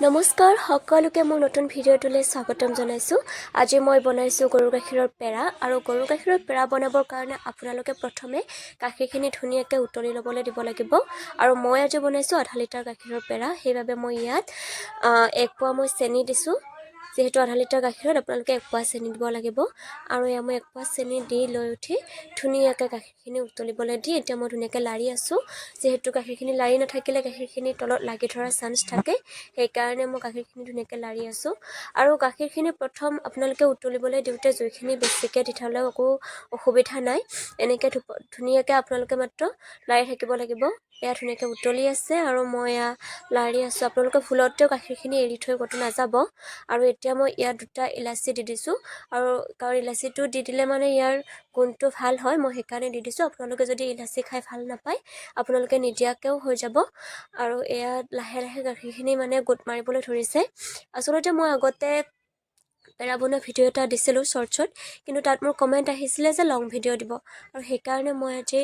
নমস্কাৰ সকলোকে, মোৰ নতুন ভিডিঅ'টোলৈ স্বাগতম জনাইছোঁ। আজি মই বনাইছোঁ গৰু গাখীৰৰ পেৰা। আৰু গৰু গাখীৰৰ পেৰা বনাবৰ কাৰণে আপোনালোকে প্ৰথমে গাখীৰখিনি ধুনীয়াকৈ উতলি ল'বলৈ দিব লাগিব। আৰু মই আজি বনাইছোঁ আধা লিটাৰ গাখীৰৰ পেৰা, সেইবাবে মই ইয়াত 1 পোৱা মই চেনি দিছোঁ। যিহেতু আধা লিটাৰ গাখীৰত আপোনালোকে 1 পোৱা চেনি দিব লাগিব। আৰু এয়া মই 1 পোৱা চেনি দি লৈ উঠি ধুনীয়াকৈ গাখীৰখিনি উতলিবলৈ দি এতিয়া মই ধুনীয়াকৈ লাৰি আছোঁ। যিহেতু গাখীৰখিনি লাৰি নাথাকিলে গাখীৰখিনি তলত লাগি ধৰাৰ চান্স থাকে, সেইকাৰণে মই গাখীৰখিনি ধুনীয়াকৈ লাৰি আছোঁ। আৰু গাখীৰখিনি প্ৰথম আপোনালোকে উতলিবলৈ দিওঁতে জুইখিনি বেছিকৈ দি থ'লেও একো অসুবিধা নাই। এনেকৈ ধুনীয়াকৈ আপোনালোকে মাত্ৰ লাৰি থাকিব লাগিব। এয়া ধুনীয়াকৈ উতলি আছে আৰু মই এয়া লাৰি আছোঁ। আপোনালোকে ভুলতেও গাখীৰখিনি এৰি থৈ ক'তো নাযাব। আৰু এতিয়া মই ইয়াত দুটা ইলাচি দি দিছোঁ আৰু কাৰণ ইলাচিটো দি দিলে মানে ইয়াৰ গোন্ধটো ভাল হয়, মই সেইকাৰণে দি দিছোঁ। আপোনালোকে যদি ইলাচি খাই ভাল নাপায়, আপোনালোকে নিদিয়াকৈও হৈ যাব। আৰু এয়া লাহে লাহে গাখীৰখিনি মানে গোট মাৰিবলৈ ধৰিছে। আচলতে মই আগতে পেৰা বনোৱা ভিডিঅ' এটা দিছিলোঁ শ্বৰ্টছত, কিন্তু তাত মোৰ কমেণ্ট আহিছিলে যে লং ভিডিঅ' দিব। আৰু সেইকাৰণে মই আজি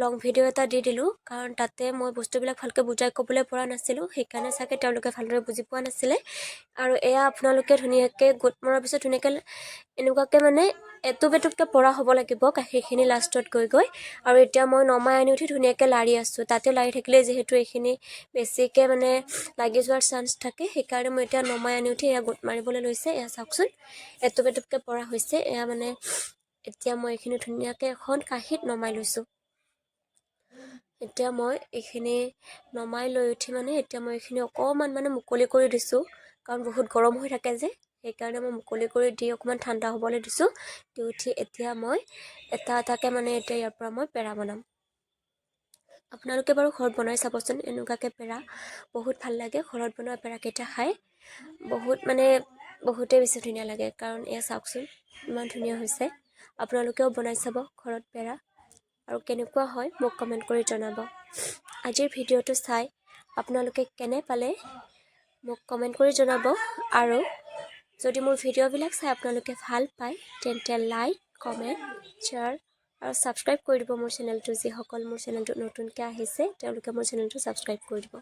লং ভিডিঅ' এটা দি দিলোঁ, কাৰণ তাতে মই বস্তুবিলাক ভালকৈ বুজাই ক'বলৈ পৰা নাছিলোঁ, সেইকাৰণে চাগে তেওঁলোকে ভালদৰে বুজি পোৱা নাছিলে। আৰু এয়া আপোনালোকে ধুনীয়াকৈ গোট মৰাৰ পিছত ধুনীয়াকৈ এনেকুৱাকৈ মানে এটোপ এটোপকৈ পৰা হ'ব লাগিব গাখীৰখিনি লাষ্টত গৈ গৈ। আৰু এতিয়া মই নমাই আনি উঠি ধুনীয়াকৈ লাৰি আছোঁ। তাতে লাৰি থাকিলে যিহেতু এইখিনি বেছিকৈ মানে লাগি যোৱাৰ চান্স থাকে, সেইকাৰণে মই এতিয়া নমাই আনি উঠি এয়া গোট মাৰিবলৈ লৈছে। এয়া চাওকচোন, এটোপ এটোপকৈ পৰা হৈছে। এয়া মানে এতিয়া মই এইখিনি ধুনীয়াকৈ এখন কাঁহীত নমাই লৈছোঁ। এতিয়া মই এইখিনি নমাই লৈ উঠি মানে এতিয়া মই এইখিনি অকণমান মানে মুকলি কৰি দিছোঁ, কাৰণ বহুত গৰম হৈ থাকে যে, সেইকাৰণে মই মুকলি কৰি দি অকণমান ঠাণ্ডা হ'বলৈ দিছোঁ। দি উঠি এতিয়া মই এটা এটাকৈ মানে এতিয়া ইয়াৰ পৰা মই পেৰা বনাম। আপোনালোকে বাৰু ঘৰত বনাই চাবচোন এনেকুৱাকৈ পেৰা, বহুত ভাল লাগে। ঘৰত বনোৱা পেৰাকেইটা খাই বহুত মানে বহুতেই বেছি ধুনীয়া লাগে। কাৰণ এয়া চাওকচোন, ইমান ধুনীয়া হৈছে। আপোনালোকেও বনাই চাব ঘৰত পেৰা আৰু কেনেকুৱা হয় মোক কমেণ্ট কৰি জনাব। আজিৰ ভিডিঅ'টো চাই আপোনালোকে কেনে পালে মোক কমেণ্ট কৰি জনাব। আৰু যদি মোৰ ভিডিঅ'বিলাক চাই আপোনালোকে ভাল পায়, তেন্তে লাইক, কমেণ্ট, শ্বেয়াৰ আৰু ছাবস্ক্ৰাইব কৰি দিব মোৰ চেনেলটো। যিসকল মোৰ চেনেলটো নতুনকৈ আহিছে, তেওঁলোকে মোৰ চেনেলটো ছাবস্ক্ৰাইব কৰি দিব।